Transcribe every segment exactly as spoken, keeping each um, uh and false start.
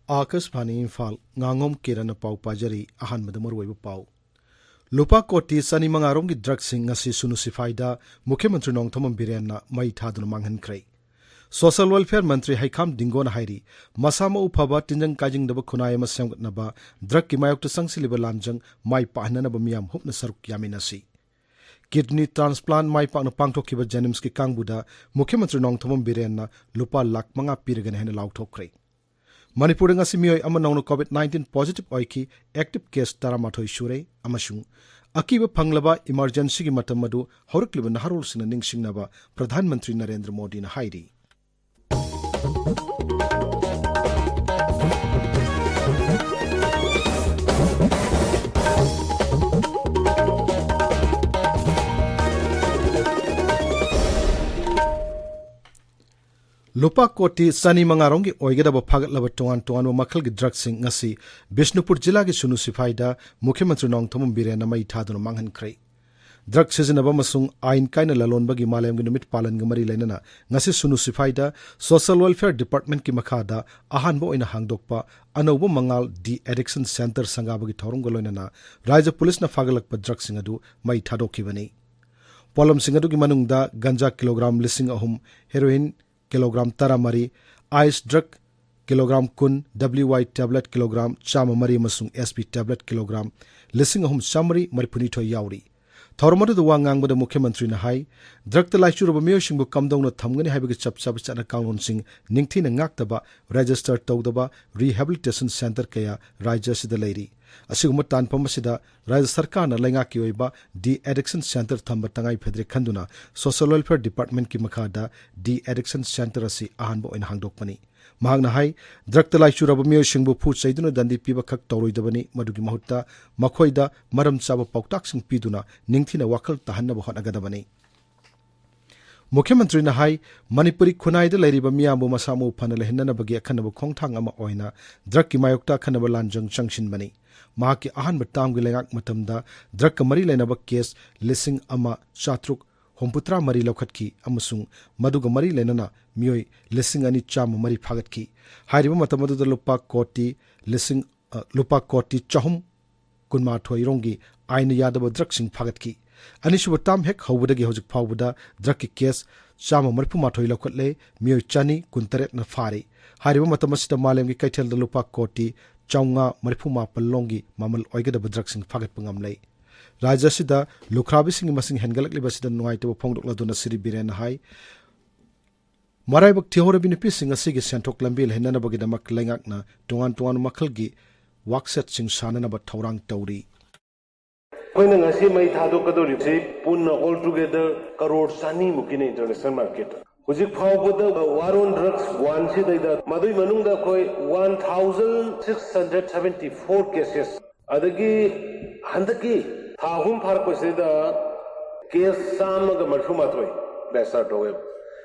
ꯑꯥꯀꯥꯁꯕꯥꯅꯤ ꯏꯝꯐꯥꯜ, ꯉꯥꯉꯣꯝ ꯀꯤꯔꯟꯅ ꯄꯥꯎ ꯄꯥꯖꯔꯤ꯫ ꯑꯍꯥꯟꯕꯗ ꯃꯔꯨꯑꯣꯏꯕ ꯄꯥꯎ꯫ ꯂꯨꯄꯥ ꯀꯣꯇꯤ ꯆꯅꯤ ꯃꯉꯥ ꯔꯣꯝꯒꯤ ꯗ꯭ꯔꯒꯁꯤꯡ ꯉꯁꯤ ꯁꯨꯅꯨ ꯁꯤꯐꯥꯏꯗ ꯃꯨꯈ꯭ꯌ ꯃꯟꯇ꯭ꯔꯤ ꯅꯣꯡꯊꯣꯝꯕꯝ ꯕꯤꯔꯦꯟꯅ ꯃꯩ ꯊꯥꯗꯨꯅ ꯃꯥꯡꯍꯟꯈ꯭ꯔꯦ꯫ ꯁꯣꯁꯤꯌꯦꯜ ꯋꯦꯜꯐꯤꯌꯔ ꯃꯟꯇ꯭ꯔꯤ ꯍꯩꯈꯥꯝ ꯗꯤꯡꯒꯣꯅ ꯍꯥꯏꯔꯤ, ꯃꯁꯥ ꯃꯎ ꯐꯕ, ꯇꯤꯟꯖꯪ ꯀꯥꯏꯖꯪꯗꯕ ꯈꯨꯟꯅꯥꯏ ꯑꯃ ꯁꯦꯝꯒꯠꯅꯕ ꯗ꯭ꯔꯒꯀꯤ ꯃꯥꯌꯣꯛꯇ ꯆꯪꯁꯤꯜꯂꯤꯕ ꯂꯥꯟꯖꯪ ꯃꯥꯏ ꯄꯥꯛꯍꯟꯅꯅꯕ ꯃꯤꯌꯥꯝ ꯍꯨꯞꯅ ꯁꯔꯨꯛ ꯌꯥꯃꯤꯟꯅꯁꯤ꯫ ꯀꯤꯗꯅꯤ ꯇ꯭ꯔꯥꯟꯁꯄ꯭ꯂꯥꯟ ꯃꯥꯏ ꯄꯥꯛꯅ ꯄꯥꯡꯊꯣꯛꯈꯤꯕ ꯖꯦꯅꯤꯝꯁꯀꯤ ꯀꯥꯡꯕꯨꯗ ꯃꯨꯈ꯭ꯌ ꯃꯟꯇ꯭ꯔꯤ ꯅꯣꯡꯊꯣꯝꯕꯝ ꯕꯤꯔꯦꯟꯅ ꯂꯨꯄꯥ ꯂꯥꯈ ꯃꯉꯥ ꯄꯤꯔꯒꯅꯤ ꯍꯥꯏꯅ ꯂꯥꯎꯊꯣꯛꯈ꯭ꯔꯦ꯫ ꯃꯅꯤꯄꯨꯔꯗ ꯉꯁꯤ ꯃꯤꯑꯣꯏ ꯑꯃ ꯅꯧꯅ ꯀꯣꯚꯤꯗ ꯅꯥꯏꯟꯇꯤꯟ ꯄꯣꯖꯤꯇꯤꯚ ꯑꯣꯏꯈꯤ꯫ ꯑꯦꯛꯇꯤꯚ ꯀꯦꯁ ꯇꯔꯥꯃꯥꯊꯣꯏ ꯁꯨꯔꯦ ꯑꯃꯁꯨꯡ ꯑꯀꯤꯕ ꯐꯪꯂꯕ ꯏꯃꯔꯖꯦꯟꯁꯤꯒꯤ ꯃꯇꯝ ꯑꯗꯨ ꯍꯧꯔꯛꯂꯤꯕ ꯅꯍꯥꯔꯣꯜꯁꯤꯡꯅ ꯅꯤꯡꯁꯤꯡꯅꯕ ꯄ꯭ꯔꯙꯥꯟ ꯃꯟꯇ꯭ꯔꯤ ꯅꯔꯦꯟꯗ꯭ꯔ ꯃꯣꯗꯤꯅ ꯍꯥꯏꯔꯤ꯫ ꯂꯨꯄꯥ ꯀꯣꯇꯤ ꯆꯅꯤ ꯃꯉꯥ ꯔꯣꯝꯒꯤ ꯑꯣꯏꯒꯗꯕ ꯐꯥꯒꯠꯂꯕ ꯇꯣꯉꯥꯟ ꯇꯣꯉꯥꯟꯕ ꯃꯈꯜꯒꯤ ꯗ꯭ꯔꯒꯁꯤꯡ ꯉꯁꯤ ꯕꯤꯁꯅꯨꯄꯨꯔ ꯖꯤꯂꯥꯒꯤ ꯁꯨꯅꯨ ꯁꯤꯐꯥꯏꯗ ꯃꯨꯈ꯭ꯌ ꯃꯟꯇ꯭ꯔꯤ ꯅꯣꯡꯊꯣꯝꯕꯝ ꯕꯤꯔꯦꯟꯅ ꯃꯩ ꯊꯥꯗꯨꯅ ꯃꯥꯡꯍꯟꯈ꯭ꯔꯦ꯫ ꯗ꯭ꯔꯒ ꯁꯤꯖꯤꯟꯅꯕ ꯑꯃꯁꯨꯡ ꯑꯥꯏꯟ ꯀꯥꯏꯅ ꯂꯂꯣꯟꯕꯒꯤ ꯃꯥꯂꯦꯝꯒꯤ ꯅꯨꯃꯤꯠ ꯄꯥꯂꯟꯒ ꯃꯔꯤ ꯂꯩꯅꯅ ꯉꯁꯤ ꯁꯨꯅꯨ ꯁꯤꯐꯥꯏꯗ ꯁꯣꯁꯤꯌꯦꯜ ꯋꯦꯜꯐꯤꯌꯔ ꯗꯤꯄꯥꯔꯠꯃꯦꯟꯠꯀꯤ ꯃꯈꯥꯗ ꯑꯍꯥꯟꯕ ꯑꯣꯏꯅ ꯍꯥꯡꯗꯣꯛꯄ ꯑꯅꯧꯕ ꯃꯉꯥꯜ ꯗꯤ ꯑꯦꯗꯤꯛꯁꯟ ꯁꯦꯟꯇꯔ ꯁꯪꯒꯥꯕꯒꯤ ꯊꯧꯔꯝꯒ ꯂꯣꯏꯅꯅ ꯔꯥꯖ꯭ꯌ ꯄꯨꯂꯤꯁꯅ ꯐꯥꯒꯠꯂꯛꯄ ꯗ꯭ꯔꯒꯁꯤꯡ ꯑꯗꯨ ꯃꯩ ꯊꯥꯗꯣꯛꯈꯤꯕꯅꯤ꯫ ꯄꯣꯠꯂꯝꯁꯤꯡ ꯑꯗꯨꯒꯤ ꯃꯅꯨꯡꯗ ꯒꯟꯖꯥ ꯀꯤꯂꯣꯒ꯭ꯔꯥꯝ ꯂꯤꯁꯤꯡ ꯑꯍꯨꯝ, ꯍꯦꯔꯣꯏꯟ ꯀꯤꯂꯣꯒ꯭ꯔꯥꯝ ꯇꯔꯥꯃꯔꯤ, ꯑꯥꯏꯁ ꯗ꯭ꯔꯒ ꯀꯤꯂꯣꯒ꯭ꯔꯥꯝ ꯀꯨꯟ, ꯗꯕ꯭ꯂꯤꯌꯨ ꯑꯥꯏ ꯇꯦꯕ꯭ꯂꯦꯠ ꯀꯤꯂꯣꯒ꯭ꯔꯥꯝ ꯆꯥꯝꯃ ꯃꯔꯤ ꯑꯃꯁꯨꯡ ꯑꯦꯁ ꯄꯤ ꯇꯦꯕ꯭ꯂꯦꯠ ꯀꯤꯂꯣꯒ꯭ꯔꯥꯝ ꯂꯤꯁꯤꯡ ꯑꯍꯨꯝ ꯆꯥꯝꯃꯔꯤ ꯃꯔꯤꯐꯨꯅꯤꯊꯣꯏ ꯌꯥꯎꯔꯤ꯫ ꯊꯧꯔꯝ ꯑꯗꯨꯗ ꯋꯥ ꯉꯥꯡꯕꯗ ꯃꯨꯈ꯭ꯌ ꯃꯟꯇ꯭ꯔꯤꯅ ꯍꯥꯏ, ꯗ꯭ꯔꯒꯇ ꯂꯥꯏꯆꯨꯔꯕ ꯃꯤꯑꯣꯏꯁꯤꯡꯕꯨ ꯀꯝꯗꯧꯅ ꯊꯝꯒꯅꯤ ꯍꯥꯏꯕꯒꯤ ꯆꯞ ꯆꯥꯕ ꯆꯠꯅ ꯀꯥꯡꯂꯣꯟꯁꯤꯡ ꯅꯤꯡꯊꯤꯅ ꯉꯥꯛꯇꯕ, ꯔꯦꯖꯤꯁꯇꯔ ꯇꯧꯗꯕ ꯔꯤꯍꯦꯕꯤꯂꯤꯇꯦꯁꯟ ꯁꯦꯟꯇꯔ ꯀꯌꯥ ꯔꯥꯖ꯭ꯌ ꯑꯁꯤꯗ ꯂꯩꯔꯤ꯫ ꯑꯁꯤꯒꯨꯝꯕ ꯇꯥꯟꯐꯝ ꯑꯁꯤꯗ ꯔꯥꯖ꯭ꯌ ꯁꯔꯀꯥꯔꯅ ꯂꯩꯉꯥꯛꯀꯤ ꯑꯣꯏꯕ ꯗꯤ ꯑꯦꯗꯤꯛꯁꯟ ꯁꯦꯟꯇꯔ ꯊꯝꯕ ꯇꯉꯥꯏ ꯐꯗ꯭ꯔꯦ ꯈꯟꯗꯨꯅ ꯁꯣꯁꯤꯌꯦꯜ ꯋꯦꯜꯐꯤꯌꯔ ꯗꯤꯄꯥꯔꯠꯃꯦꯟꯠꯀꯤ ꯃꯈꯥꯗ ꯗꯤ ꯑꯦꯗꯤꯛꯁꯟ ꯁꯦꯟꯇꯔ ꯑꯁꯤ ꯑꯍꯥꯟꯕ ꯑꯣꯏꯅ ꯍꯥꯡꯗꯣꯛꯄꯅꯤ꯫ ꯃꯍꯥꯛꯅ ꯍꯥꯏ, ꯗ꯭ꯔꯒꯇ ꯂꯥꯏꯆꯨꯔꯕ ꯃꯤꯑꯣꯏꯁꯤꯡꯕꯨ ꯐꯨ ꯆꯩꯗꯨꯅ ꯗꯟꯗꯤ ꯄꯤꯕ ꯈꯛ ꯇꯧꯔꯣꯏꯗꯕꯅꯤ, ꯃꯗꯨꯒꯤ ꯃꯍꯨꯠꯇ ꯃꯈꯣꯏꯗ ꯃꯔꯝ ꯆꯥꯕ ꯄꯥꯎꯇꯥꯛꯁꯤꯡ ꯄꯤꯗꯨꯅ ꯅꯤꯡꯊꯤꯅ ꯋꯥꯈꯜ ꯇꯥꯍꯟꯅꯕ ꯍꯣꯠꯅꯒꯗꯕꯅꯤ꯫ ꯃꯨꯈ꯭ꯌ ꯃꯟꯇ꯭ꯔꯤꯅ ꯍꯥꯏ, ꯃꯅꯤꯄꯨꯔꯤ ꯈꯨꯟꯅꯥꯏꯗ ꯂꯩꯔꯤꯕ ꯃꯤꯌꯥꯝꯕꯨ ꯃꯁꯥ ꯃꯎ ꯐꯅ ꯂꯩꯍꯟꯅꯅꯕꯒꯤ ꯑꯈꯟꯅꯕ ꯈꯣꯡꯊꯥꯡ ꯑꯃ ꯑꯣꯏꯅ ꯗ꯭ꯔꯒꯀꯤ ꯃꯥꯌꯣꯛꯇ ꯑꯈꯟꯅꯕ ꯂꯥꯟꯖꯪ ꯆꯪꯁꯤꯟꯕꯅꯤ꯫ ꯃꯍꯥꯛꯀꯤ ꯑꯍꯥꯟꯕ ꯇꯥꯝꯒꯤ ꯂꯩꯉꯥꯛ ꯃꯇꯝꯗ ꯗ꯭ꯔꯒꯀ ꯃꯔꯤ ꯂꯩꯅꯕ ꯀꯦꯁ ꯂꯤꯁꯤꯡ ꯑꯃ ꯆꯥꯇ꯭ꯔꯨꯛ ꯍꯨꯝꯐꯨꯇꯔꯥ ꯃꯔꯤ ꯂꯧꯈꯠꯈꯤ ꯑꯃꯁꯨꯡ ꯃꯗꯨꯒ ꯃꯔꯤ ꯂꯩꯅꯅ ꯃꯤꯑꯣꯏ ꯂꯤꯁꯤꯡ ꯑꯅꯤ ꯆꯥꯝꯃ ꯃꯔꯤ ꯐꯥꯒꯠꯈꯤ꯫ ꯍꯥꯏꯔꯤꯕ ꯃꯇꯝ ꯑꯗꯨꯗ ꯂꯨꯄꯥ ꯀꯣꯇꯤ ꯂꯤꯁꯤꯡ, ꯑ, ꯂꯨꯄꯥ ꯀꯣꯇꯤ ꯆꯍꯨꯝ ꯀꯨꯟꯃꯥꯊꯣꯏ ꯔꯣꯝꯒꯤ ꯑꯥꯏꯟꯅ ꯌꯥꯗꯕ ꯗ꯭ꯔꯒꯁꯤꯡ ꯐꯥꯒꯠꯈꯤ꯫ ꯑꯅꯤꯁꯨꯕ ꯇꯥꯝ ꯍꯦꯛ ꯍꯧꯕꯗꯒꯤ ꯍꯧꯖꯤꯛ ꯐꯥꯎꯕꯗ ꯗ꯭ꯔꯒꯀꯤ ꯀꯦꯁ ꯆꯥꯝꯃ ꯃꯔꯤꯐꯨ ꯃꯥꯊꯣꯏ ꯂꯧꯈꯠꯂꯦ, ꯃꯤꯑꯣꯏ ꯆꯅꯤ ꯀꯨꯟꯇꯔꯦꯠꯅ ꯐꯥꯔꯦ꯫ ꯍꯥꯏꯔꯤꯕ ꯃꯇꯝ ꯑꯁꯤꯗ ꯃꯥꯂꯦꯝꯒꯤ ꯀꯩꯊꯦꯜꯗ ꯂꯨꯄꯥ ꯀꯣꯇꯤ ꯆꯥꯝꯃꯉꯥ ꯃꯔꯤꯐꯨ ꯃꯥꯄꯜ ꯂꯣꯝꯒꯤ ꯃꯃꯜ ꯑꯣꯏꯒꯗꯕ ꯗ꯭ꯔꯒꯁꯤꯡ ꯐꯥꯒꯠꯄ ꯉꯝꯂꯦ꯫ ꯔꯥꯖ꯭ꯌ ꯑꯁꯤꯗ ꯂꯨꯈ꯭ꯔꯥꯕꯤꯁꯤꯡꯒꯤ ꯃꯁꯤꯡ ꯍꯦꯟꯒꯠꯂꯛꯂꯤꯕ ꯑꯁꯤꯗ ꯅꯨꯡꯉꯥꯏꯇꯕ ꯐꯣꯡꯗꯣꯛꯂꯗꯨꯅ ꯁ꯭ꯔꯤ ꯕꯤꯔꯦꯟꯅ ꯍꯥꯏ, ꯃꯔꯥꯏꯕꯛ ꯊꯤꯍꯧꯔꯕꯤ ꯅꯨꯄꯤꯁꯤꯡ ꯑꯁꯤꯒꯤ ꯁꯦꯟꯊꯣꯛ ꯂꯝꯕꯤ ꯂꯩꯍꯟꯅꯅꯕꯒꯤꯗꯃꯛ ꯂꯩꯉꯥꯛꯅ ꯇꯣꯉꯥꯟ ꯇꯣꯉꯥꯟꯕ ꯃꯈꯜꯒꯤ ꯋꯥꯛꯁꯦꯠꯁꯤꯡ ꯁꯥꯅꯅꯕ ꯊꯧꯔꯥꯡ ꯇꯧꯔꯤ꯫ ꯑꯩꯈꯣꯏꯅ ꯉꯁꯤ ꯃꯩ ꯊꯥꯗꯣꯛꯀꯗꯧꯔꯤꯕꯁꯤ ꯄꯨꯟꯅ all together ꯀꯔꯣꯔ ꯆꯅꯤ ꯃꯨꯛꯀꯤꯅ international market꯫ ꯍꯧꯖꯤꯛ ꯐꯥꯎꯕꯗ war on drugs ꯋꯥꯟꯁꯤꯗꯩꯗ ꯃꯗꯨꯏ ꯃꯅꯨꯡꯗ ꯑꯩꯈꯣꯏ one thousand six hundred seventy four cases, ꯑꯗꯒꯤ ꯍꯟꯗꯛꯀꯤ ꯊꯥ ꯑꯍꯨꯝ ꯐꯥꯔꯛꯄꯁꯤꯗ ꯀꯦꯁ ꯆꯥꯝꯃꯒ ꯃꯔꯤꯐꯨ ꯃꯥꯊꯣꯏ register ꯇꯧꯋꯦꯕ꯫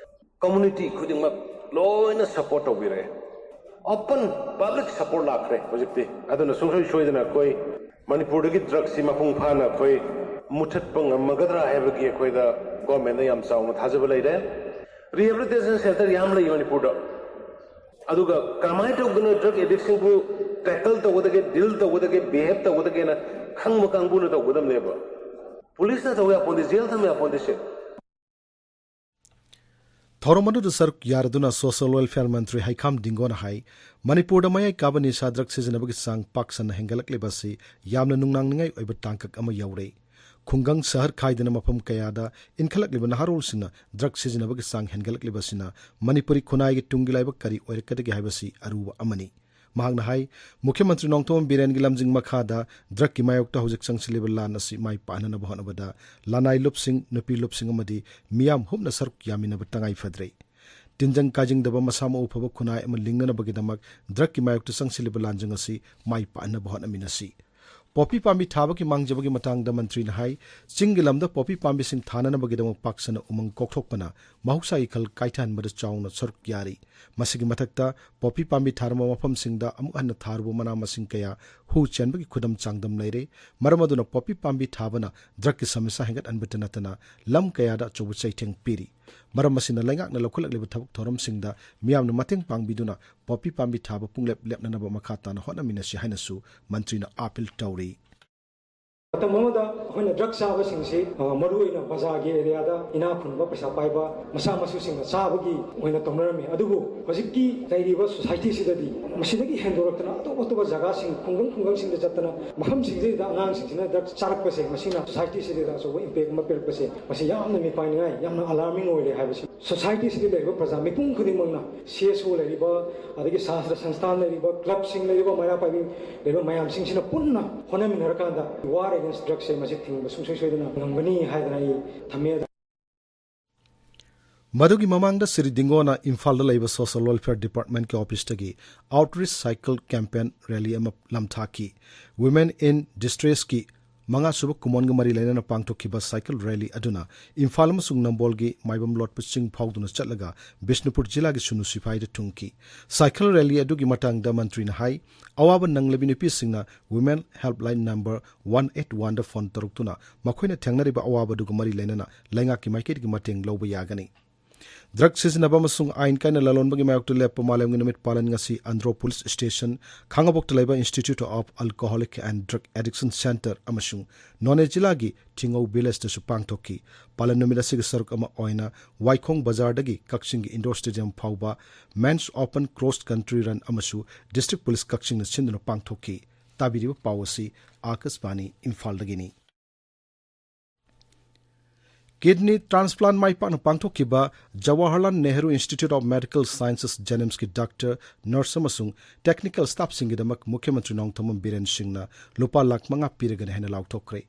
ꯀꯝꯃ꯭ꯌꯨꯅꯤꯇꯤ ꯈꯨꯗꯤꯡꯃꯛ ꯂꯣꯏꯅ support ꯇꯧꯕꯤꯔꯛꯑꯦ꯫ Open public support ꯂꯥꯛꯈ꯭ꯔꯦ ꯍꯧꯖꯤꯛꯇꯤ꯫ ꯑꯗꯨꯅ ꯁꯨꯡꯁꯣꯏ ꯁꯣꯏꯗꯅ ꯑꯩꯈꯣꯏ ꯃꯅꯤꯄꯨꯔꯗꯒꯤ ꯗ꯭ꯔꯒꯁꯤ ꯃꯄꯨꯡ ꯐꯥꯅ ꯑꯩꯈꯣꯏ ꯃꯨꯊꯠꯄ ꯉꯝꯃꯒꯗ꯭ꯔꯥ ꯍꯥꯏꯕꯒꯤ ꯑꯩꯈꯣꯏꯗ ꯒꯣꯔꯃꯦꯟꯗ ꯌꯥꯝ ꯆꯥꯎꯅ ꯊꯥꯖꯕ ꯂꯩꯔꯦ꯫ Rehabilitation centre ꯌꯥꯝ ꯂꯩ ꯃꯅꯤꯄꯨꯔꯗ꯫ ꯑꯗꯨꯒ ꯀꯔꯝꯍꯥꯏꯅ ꯇꯧꯗꯅ ꯗ꯭ꯔꯒ ꯑꯦꯗꯤꯛꯁꯤꯡꯕꯨ ꯇꯦꯀꯜ ꯇꯧꯒꯗꯒꯦ, ꯗꯤꯜ ꯇꯧꯒꯗꯒꯦ, ꯕꯤꯍꯦꯕ ꯇꯧꯒꯗꯒꯦꯅ ꯈꯪꯕ ꯀꯥꯡꯕꯨꯅ ꯇꯧꯒꯗꯕꯅꯦꯕ꯫ ꯄꯨꯂꯤꯁꯅ ꯇꯧ ꯌꯥꯄꯣꯟꯗꯦ, ꯖꯦꯜ ꯊꯝ ꯌꯥꯄꯣꯟꯗꯦ ꯁꯦ꯫ ꯊꯧꯔꯝ ꯑꯗꯨꯗ ꯁꯔꯨꯛ ꯌꯥꯔꯗꯨꯅ ꯁꯣꯁꯤꯌꯦꯜ ꯋꯦꯜꯐꯤꯌꯔ ꯃꯟꯇ꯭ꯔꯤ ꯍꯩꯈꯥꯝ ꯗꯤꯡꯒꯣꯅ ꯍꯥꯏ, ꯃꯅꯤꯄꯨꯔꯗ ꯃꯌꯥꯏ ꯀꯥꯕ ꯅꯤꯁꯥ ꯗ꯭ꯔꯒ ꯁꯤꯖꯤꯟꯅꯕꯒꯤ ꯆꯥꯡ ꯄꯥꯛ ꯁꯟꯅ ꯍꯦꯟꯒꯠꯂꯛꯂꯤꯕ ꯑꯁꯤ ꯌꯥꯝꯅ ꯅꯨꯡꯅꯥꯡꯅꯤꯡꯉꯥꯏ ꯑꯣꯏꯕ ꯇꯥꯡꯀꯛ ꯑꯃ ꯌꯧꯔꯦ꯫ ꯈꯨꯡꯒꯪ ꯁꯍꯔ ꯈꯥꯏꯗꯅ ꯃꯐꯝ ꯀꯌꯥꯗ ꯏꯟꯈꯠꯂꯛꯂꯤꯕ ꯅꯍꯥꯔꯣꯜꯁꯤꯡꯅ ꯗ꯭ꯔꯒ ꯁꯤꯖꯤꯟꯅꯕꯒꯤ ꯆꯥꯡ ꯍꯦꯟꯒꯠꯂꯛꯂꯤꯕ ꯑꯁꯤꯅ ꯃꯅꯤꯄꯨꯔꯤ ꯈꯨꯟꯅꯥꯏꯒꯤ ꯇꯨꯡꯒꯤ ꯂꯥꯏꯕꯛ ꯀꯔꯤ ꯑꯣꯏꯔꯛꯀꯗꯒꯦ ꯍꯥꯏꯕꯁꯤ ꯑꯔꯨꯕ ꯑꯃꯅꯤ꯫ ꯃꯍꯥꯛꯅ ꯍꯥꯏ, ꯃꯨꯈ꯭ꯌ ꯃꯟꯇ꯭ꯔꯤ ꯅꯣꯡꯊꯣꯝꯕꯝ ꯕꯤꯔꯦꯟꯒꯤ ꯂꯝꯖꯤꯡ ꯃꯈꯥꯗ ꯗ꯭ꯔꯒꯀꯤ ꯃꯥꯌꯣꯛꯇ ꯍꯧꯖꯤꯛ ꯆꯪꯁꯤꯜꯂꯤꯕ ꯂꯥꯟ ꯑꯁꯤ ꯃꯥꯏ ꯄꯥꯛꯅꯅꯕ ꯍꯣꯠꯅꯕꯗ ꯂꯅꯥꯏ ꯂꯨꯞꯁꯤꯡ, ꯅꯨꯄꯤ ꯂꯨꯞꯁꯤꯡ ꯑꯃꯗꯤ ꯃꯤꯌꯥꯝ ꯍꯨꯞꯅ ꯁꯔꯨꯛ ꯌꯥꯃꯤꯟꯅꯕ ꯇꯉꯥꯏ ꯐꯗ꯭ꯔꯦ꯫ ꯇꯤꯟꯖꯪ ꯀꯥꯏꯖꯪꯗꯕ ꯃꯁꯥ ꯃꯎ ꯐꯕ ꯈꯨꯟꯅꯥꯏ ꯑꯃ ꯂꯤꯡꯅꯅꯕꯒꯤꯗꯃꯛ ꯗ꯭ꯔꯒꯀꯤ ꯃꯥꯌꯣꯛꯇ ꯆꯪꯁꯤꯜꯂꯤꯕ ꯂꯥꯟꯖꯪ ꯑꯁꯤ ꯃꯥꯏ ꯄꯥꯛꯅꯕ ꯍꯣꯠꯅꯃꯤꯟꯅꯁꯤ꯫ ꯄꯣꯄꯤ ꯄꯥꯝꯕꯤ ꯊꯥꯕꯒꯤ ꯃꯥꯡꯖꯕꯒꯤ ꯃꯇꯥꯡꯗ ꯃꯟꯇ꯭ꯔꯤꯅ ꯍꯥꯏ, ꯆꯤꯡꯒꯤ ꯂꯝꯗ ꯄꯣꯄꯤ ꯄꯥꯝꯕꯤꯁꯤꯡ ꯊꯥꯅꯅꯕꯒꯤꯗꯃꯛ ꯄꯥꯛ ꯁꯟꯅ ꯎꯃꯪ ꯀꯣꯛꯊꯣꯛꯄꯅ ꯃꯍꯧꯁꯥꯒꯤ ꯈꯜ ꯀꯥꯏꯊꯍꯟꯕꯗ ꯆꯥꯎꯅ ꯁꯔꯨꯛ ꯌꯥꯔꯤ꯫ ꯃꯁꯤꯒꯤ ꯃꯊꯛꯇ, ꯄꯣꯄꯤ ꯄꯥꯝꯕꯤ ꯊꯥꯔꯝꯕ ꯃꯐꯝꯁꯤꯡꯗ ꯑꯃꯨꯛ ꯍꯟꯅ ꯊꯥꯔꯨꯕ ꯃꯅꯥ ꯃꯁꯤꯡ ꯀꯌꯥ ꯍꯨ ꯆꯦꯟꯕꯒꯤ ꯈꯨꯗꯝ ꯆꯥꯡꯗꯝ ꯂꯩꯔꯦ꯫ ꯃꯔꯝ ꯑꯗꯨꯅ ꯄꯣꯄꯤ ꯄꯥꯝꯕꯤ ꯊꯥꯕꯅ ꯗ꯭ꯔꯒꯀꯤ ꯁꯃꯁ꯭ꯌꯥ ꯍꯦꯟꯒꯠꯍꯟꯕꯇ ꯅꯠꯇꯅ ꯂꯝ ꯀꯌꯥꯗ ꯑꯆꯧꯕ ꯆꯩꯊꯦꯡ ꯄꯤꯔꯤ꯫ ꯃꯔꯝ ꯑꯁꯤꯅ ꯂꯩꯉꯥꯛꯅ ꯂꯧꯈꯠꯂꯛꯂꯤꯕ ꯊꯕꯛ ꯊꯧꯔꯝꯁꯤꯡꯗ ꯃꯤꯌꯥꯝꯅ ꯃꯇꯦꯡ ꯄꯥꯡꯕꯤꯗꯨꯅ ꯄꯣꯄꯤ ꯄꯥꯝꯕꯤ ꯊꯥꯕ ꯄꯨꯡꯂꯦꯞ ꯂꯦꯞꯅꯅꯕ ꯃꯈꯥ ꯇꯥꯅ ꯍꯣꯠꯅꯃꯤꯟꯅꯁꯤ ꯍꯥꯏꯅꯁꯨ ꯃꯟꯇ꯭ꯔꯤꯅ ꯑꯥꯄꯤꯜ ꯇꯧꯔꯤ꯫ ꯃꯇꯝ ꯑꯃꯗ ꯑꯩꯈꯣꯏꯅ ꯗ꯭ꯔꯒ ꯆꯥꯕꯁꯤꯡꯁꯤ, ꯑ, ꯃꯔꯨꯑꯣꯏꯅ ꯕꯖꯥꯔꯒꯤ ꯑꯦꯔꯤꯌꯥꯗ ꯏꯅꯥꯛ ꯈꯨꯟꯕ ꯄꯩꯁꯥ ꯄꯥꯏꯕ ꯃꯆꯥ ꯃꯁꯨꯁꯤꯡꯅ ꯆꯥꯕꯒꯤ ꯑꯣꯏꯅ ꯇꯧꯅꯔꯝꯃꯤ꯫ ꯑꯗꯨꯕꯨ ꯍꯧꯖꯤꯛꯀꯤ ꯂꯩꯔꯤꯕ ꯁꯣꯁꯥꯏꯇꯤꯁꯤꯗꯗꯤ ꯃꯁꯤꯗꯒꯤ ꯍꯦꯟꯗꯣꯔꯛꯇꯅ ꯑꯇꯣꯞ ꯑꯇꯣꯞꯄ ꯖꯒꯥꯁꯤꯡ, ꯈꯨꯡꯒꯪ ꯈꯨꯡꯒꯪꯁꯤꯡꯗ ꯆꯠꯇꯅ ꯃꯐꯝꯁꯤꯡꯁꯤꯗ ꯑꯉꯥꯡꯁꯤꯡꯁꯤꯅ ꯗ꯭ꯔꯒ ꯆꯥꯔꯛꯄꯁꯦ, ꯃꯁꯤꯅ ꯁꯣꯁꯥꯏꯇꯤꯁꯤꯗ ꯑꯆꯧꯕ ꯏꯝꯄꯦꯛ ꯑꯃ ꯄꯤꯔꯛꯄꯁꯦ, ꯃꯁꯤ ꯌꯥꯝꯅ ꯃꯤꯄꯥꯏꯅꯤꯡꯉꯥꯏ, ꯌꯥꯝꯅ ꯑꯂꯥꯔꯃꯤꯡ ꯑꯣꯏꯔꯦ ꯍꯥꯏꯕꯁꯤ꯫ ꯁꯣꯁꯥꯏꯇꯤꯁꯤꯗ ꯂꯩꯔꯤꯕ ꯄ꯭ꯔꯖꯥ ꯃꯤꯄꯨꯝ ꯈꯨꯗꯤꯡꯃꯛꯅ, ꯁꯤ ꯑꯦꯁ ꯑꯣ ꯂꯩꯔꯤꯕ, ꯑꯗꯒꯤ ꯁꯥꯁꯇ꯭ꯔ ꯁꯪꯁꯊꯥꯟ ꯂꯩꯔꯤꯕ, ꯀ꯭ꯂꯕꯁꯤꯡ ꯂꯩꯔꯤꯕ, ꯃꯩꯔꯥ ꯄꯥꯏꯕꯤ ꯂꯩꯔꯤꯕ ꯃꯌꯥꯝꯁꯤꯡꯁꯤꯅ ꯄꯨꯟꯅ ꯍꯣꯠꯅꯃꯤꯟꯅꯔꯀꯥꯟꯗ war against drugsꯁꯦ ꯃꯁꯤ ꯊꯤꯡꯕ ꯁꯨꯡꯁꯣꯏ ꯁꯣꯏꯗꯅ ꯉꯝꯒꯅꯤ ꯍꯥꯏꯗꯅ ꯑꯩ ꯊꯝꯃꯦ꯫ ꯃꯗꯨꯒꯤ ꯃꯃꯥꯡꯗ ꯁ꯭ꯔꯤ ꯗꯤꯡꯒꯣꯅ ꯏꯝꯐꯥꯜꯗ ꯂꯩꯕ Social Welfare Departmentꯀꯤ officeꯇꯒꯤ Outreach Cycle Campaign Rally ꯑꯃ ꯂꯝꯊꯥꯈꯤ꯫ Women in Distresski ꯃꯉꯥꯁꯨꯕ ꯀꯨꯃꯣꯟꯒ ꯃꯔꯤ ꯂꯩꯅꯅ ꯄꯥꯡꯊꯣꯛꯈꯤꯕ cycle rally ꯑꯗꯨꯅ ꯏꯝꯐꯥꯜ ꯑꯃꯁꯨꯡ ꯅꯝꯕꯣꯜꯒꯤ ꯃꯥꯏꯕꯝ ꯂꯣꯠꯄ ꯆꯤꯡ ꯐꯥꯎꯗꯨꯅ ꯆꯠꯂꯒ ꯕꯤꯁꯅꯨꯄꯨꯔ ꯖꯤꯂꯥꯒꯤ ꯁꯨꯅꯨ ꯁꯤꯐꯥꯏꯗ ꯊꯨꯡꯈꯤ꯫ Cycle rally ꯑꯗꯨꯒꯤ ꯃꯇꯥꯡꯗ ꯃꯟꯇ꯭ꯔꯤꯅ ꯍꯥꯏ, ꯑꯋꯥꯕ ꯅꯪꯂꯕꯤ ꯅꯨꯄꯤꯁꯤꯡꯅ Women Helpline number one eight oneꯗ phone ꯇꯧꯔꯛꯇꯨꯅ ꯃꯈꯣꯏꯅ ꯊꯦꯡꯅꯔꯤꯕ ꯑꯋꯥꯕꯗꯨꯒ ꯃꯔꯤ ꯂꯩꯅꯅ ꯂꯩꯉꯥꯛꯀꯤ ꯃꯥꯏꯀꯩꯗꯒꯤ ꯃꯇꯦꯡ ꯂꯧꯕ ꯌꯥꯒꯅꯤ꯫ ꯗ꯭ꯔꯒ ꯁꯤꯖꯤꯟꯅꯕ ꯑꯃꯁꯨꯡ ꯑꯥꯏꯟ ꯀꯥꯏꯅ ꯂꯂꯣꯟꯕꯒꯤ ꯃꯥꯌꯣꯛꯇ ꯂꯦꯞꯄ ꯃꯥꯂꯦꯝꯒꯤ ꯅꯨꯃꯤꯠ ꯄꯥꯂꯟ ꯉꯁꯤ ꯑꯟꯗ꯭ꯔꯣ ꯄꯨꯂꯤꯁ ꯁ꯭ꯇꯦꯁꯟ, ꯈꯥꯉꯕꯣꯛꯇ ꯂꯩꯕ Institute of Alcoholic and Drug Addiction Centre ꯑꯃꯁꯨꯡ ꯅꯣꯅꯦ ꯖꯤꯂꯥꯒꯤ ꯊꯤꯡꯉꯧ ꯚꯤꯂꯦꯖꯇꯁꯨ ꯄꯥꯡꯊꯣꯛꯈꯤ꯫ ꯄꯥꯂꯟ ꯅꯨꯃꯤꯠ ꯑꯁꯤꯒꯤ ꯁꯔꯨꯛ ꯑꯃ ꯑꯣꯏꯅ ꯋꯥꯏꯈꯣꯡ ꯕꯖꯥꯔꯗꯒꯤ ꯀꯛꯆꯤꯡꯒꯤ ꯏꯟꯗꯣꯔ ꯁ꯭ꯇꯦꯗꯤꯌꯝ ꯐꯥꯎꯕ Men's Open Cross Country Run ꯑꯃꯁꯨ ꯗꯤꯁꯇ꯭ꯔꯤꯛ ꯄꯨꯂꯤꯁ ꯀꯛꯆꯤꯡꯅ ꯁꯤꯟꯗꯨꯅ ꯄꯥꯡꯊꯣꯛꯈꯤ꯫ ꯇꯥꯕꯤꯔꯤꯕ ꯄꯥꯎ ꯑꯁꯤ ꯑꯥꯀꯥꯁꯕꯥꯅꯤ ꯏꯝꯐꯥꯜꯗꯒꯤꯅꯤ꯫ ꯀꯤꯗꯅꯤ ꯇ꯭ꯔꯥꯟꯁꯄ꯭ꯂꯥꯟ ꯃꯥꯏ ꯄꯥꯛꯅ ꯄꯥꯡꯊꯣꯛꯈꯤꯕ Jawaharlal Nehru Institute of Medical Sciences, JNIMSꯀꯤ ꯗꯥꯛꯇꯔ, ꯅꯔꯁ ꯑꯃꯁꯨꯡ ꯇꯦꯛꯅꯤꯀꯦꯜ ꯁ꯭ꯇꯥꯐꯁꯤꯡꯒꯤꯗꯃꯛ ꯃꯨꯈ꯭ꯌ ꯃꯟꯇ꯭ꯔꯤ ꯅꯣꯡꯊꯣꯝꯕꯝ ꯕꯤꯔꯦꯟ ꯁꯤꯡꯅ ꯂꯨꯄꯥ ꯂꯥꯈ ꯃꯉꯥ ꯄꯤꯔꯒꯅꯤ ꯍꯥꯏꯅ ꯂꯥꯎꯊꯣꯛꯈ꯭ꯔꯦ꯫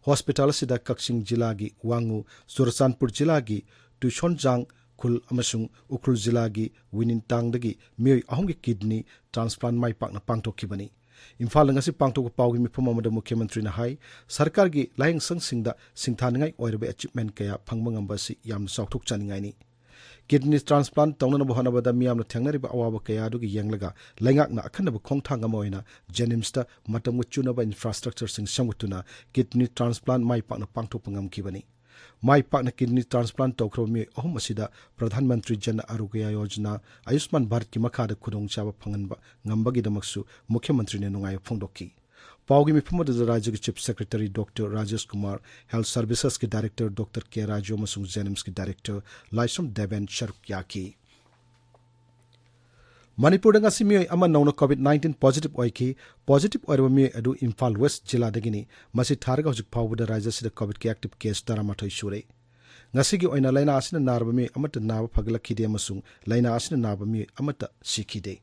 ꯍꯣꯁꯄꯤꯇꯥꯜ ꯑꯁꯤꯗ ꯀꯛꯆꯤꯡ ꯖꯤꯂꯥꯒꯤ ꯋꯥꯉꯨ, ꯆꯨꯔꯆꯥꯟꯄꯨꯔ ꯖꯤꯂꯥꯒꯤ ꯇꯨꯏꯁꯣꯟꯖꯥꯡ ꯈꯨꯜ ꯑꯃꯁꯨꯡ ꯎꯈ꯭ꯔꯨꯜ ꯖꯤꯂꯥꯒꯤ ꯋꯤꯅꯤꯟꯇꯥꯡꯗꯒꯤ ꯃꯤꯑꯣꯏ ꯑꯍꯨꯝꯒꯤ ꯀꯤꯗꯅꯤ ꯇ꯭ꯔꯥꯟꯁꯄ꯭ꯂꯥꯟ ꯃꯥꯏ ꯄꯥꯛꯅ ꯄꯥꯡꯊꯣꯛꯈꯤꯕꯅꯤ꯫ ꯏꯝꯐꯥꯜꯗ ꯉꯁꯤ ꯄꯥꯡꯊꯣꯛꯄ ꯄꯥꯎꯒꯤ ꯃꯤꯐꯝ ꯑꯃꯗ ꯃꯨꯈ꯭ꯌ ꯃꯟꯇ꯭ꯔꯤꯅ ꯍꯥꯏ, ꯁꯔꯀꯥꯔꯒꯤ ꯂꯥꯏꯌꯦꯡ ꯁꯪꯁꯤꯡꯗ ꯁꯤꯡꯊꯥꯅꯤꯡꯉꯥꯏ ꯑꯣꯏꯔꯕ achievement ꯀꯌꯥ ꯐꯪꯕ ꯉꯝꯕ ꯑꯁꯤ ꯌꯥꯝꯅ ꯆꯥꯎꯊꯣꯛꯆꯅꯤꯡꯉꯥꯏꯅꯤ꯫ Kidney transplant ꯇꯧꯅꯅꯕ ꯍꯣꯠꯅꯕꯗ ꯃꯤꯌꯥꯝꯅ ꯊꯦꯡꯅꯔꯤꯕ ꯑꯋꯥꯕ ꯀꯌꯥ ꯑꯗꯨꯒꯤ ꯌꯦꯡꯂꯒ ꯂꯩꯉꯥꯛꯅ ꯑꯈꯟꯅꯕ ꯈꯣꯡꯊꯥꯡ ꯑꯃ ꯑꯣꯏꯅ ꯖꯦꯅꯤꯝꯁꯇ ꯃꯇꯝꯒ ꯆꯨꯅꯕ infrastructureꯁꯤꯡ ꯁꯦꯝꯒꯠꯇꯨꯅ kidney transplant ꯃꯥꯏ ꯄꯥꯛꯅ ꯄꯥꯡꯊꯣꯛꯄ ꯉꯝꯈꯤꯕꯅꯤ꯫ ꯃꯥꯏ ꯄꯥꯛꯅ kidney transplant ꯇꯧꯈ꯭ꯔꯕ ꯃꯤꯑꯣꯏ ꯑꯍꯨꯝ ꯑꯁꯤꯗ ꯄ꯭ꯔꯙꯥꯟ ꯃꯟꯇ꯭ꯔꯤ ꯖꯟ ꯑꯔꯣꯒ꯭ꯌ ꯌꯣꯖꯅꯥ, ꯑꯌꯨꯁꯃꯥꯟ ꯚꯥꯔꯠꯀꯤ ꯃꯈꯥꯗ ꯈꯨꯗꯣꯡꯆꯥꯕ ꯐꯪꯍꯟꯕ ꯉꯝꯕꯒꯤꯗꯃꯛꯁꯨ ꯃꯨꯈ꯭ꯌ ꯃꯟꯇ꯭ꯔꯤꯅ ꯅꯨꯡꯉꯥꯏꯕ ꯐꯣꯡꯗꯣꯛꯈꯤ꯫ ꯄꯥꯎꯒꯤ ꯃꯤꯐꯝ ꯑꯗꯨꯗ ꯔꯥꯖ꯭ꯌꯒꯤ Chief Secretary Doctor Rajesh Kumar, Health Servicesꯀꯤ Director Doctor ꯀꯦ ꯔꯥꯖꯨ ꯑꯃꯁꯨꯡ ꯖꯦꯅꯤꯝꯁꯀꯤ Director ꯂꯥꯏꯁ꯭ꯔꯝ ꯗꯦꯕꯦꯟ ꯁꯔꯨꯛ ꯌꯥꯈꯤ꯫ ꯃꯅꯤꯄꯨꯔꯗ ꯉꯁꯤ ꯃꯤꯑꯣꯏ ꯑꯃ ꯅꯧꯅ COVID nineteen positive ꯑꯣꯏꯈꯤ꯫ Positive ꯑꯣꯏꯔꯕ ꯃꯤꯑꯣꯏ ꯑꯗꯨ ꯏꯝꯐꯥꯜ West ꯖꯤꯂꯥꯗꯒꯤꯅꯤ꯫ ꯃꯁꯤ ꯊꯥꯔꯒ ꯍꯧꯖꯤꯛ ꯐꯥꯎꯕꯗ ꯔꯥꯖ꯭ꯌ ꯑꯁꯤꯗ COVIDꯀꯤ active case ꯇꯔꯥꯃꯥꯊꯣꯏ ꯁꯨꯔꯦ꯫ ꯉꯁꯤꯒꯤ ꯑꯣꯏꯅ ꯂꯥꯏꯅꯥ ꯑꯁꯤꯅ ꯅꯥꯔꯕ ꯃꯤꯑꯣꯏ ꯑꯃꯠꯇ ꯅꯥꯕ ꯐꯒꯠꯂꯛꯈꯤꯗꯦ ꯑꯃꯁꯨꯡ ꯂꯥꯏꯅꯥ ꯑꯁꯤꯅ ꯅꯥꯕ ꯃꯤꯑꯣꯏ ꯑꯃꯠꯇ ꯁꯤꯈꯤꯗꯦ꯫